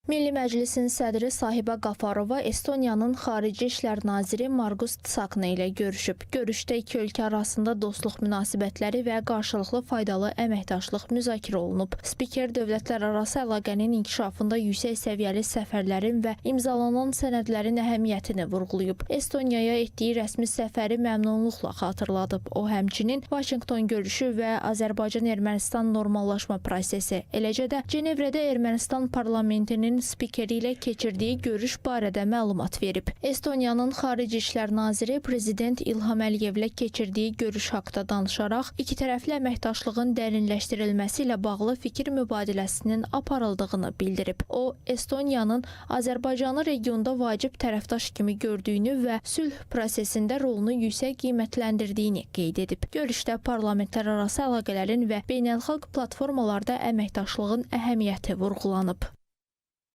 Milli Məclisin sədri Sahibə Qafarova Estoniyanın Xarici İşlər naziri Margus Tsahkna ilə görüşüb. Görüşdə iki ölkə arasında dostluq münasibətləri və qarşılıqlı faydalı əməkdaşlıq müzakirə olunub. Spiker dövlətlərarası əlaqənin inkişafında yüksək səviyyəli səfərlərin və imzalanan sənədlərin əhəmiyyətini vurğulayıb. Estoniyaya etdiyi rəsmi səfəri məmnunluqla xatırladıb. O, həmçinin Vaşinqton görüşü və Azərbaycan-Ermənistan normallaşma prosesi, eləcə də Cenevrədə Ermənistan parlamentinin spikeri ilə keçirdiyi görüş barədə məlumat verib. Estoniyanın Xarici İşlər naziri prezident İlham Əliyevlə keçirdiyi görüş haqda danışaraq ikitərəfli əməkdaşlığın dərinləşdirilməsi ilə bağlı fikir mübadiləsinin aparıldığını bildirib. O, Estoniyanın Azərbaycanı regionda vacib tərəfdaş kimi gördüyünü və sülh prosesində rolunu yüksək qiymətləndirdiyini qeyd edib. Görüşdə parlamentlərarası əlaqələrin və beynəlxalq platformalarda əməkdaşlığın əhəmiyyəti vurğulanıb.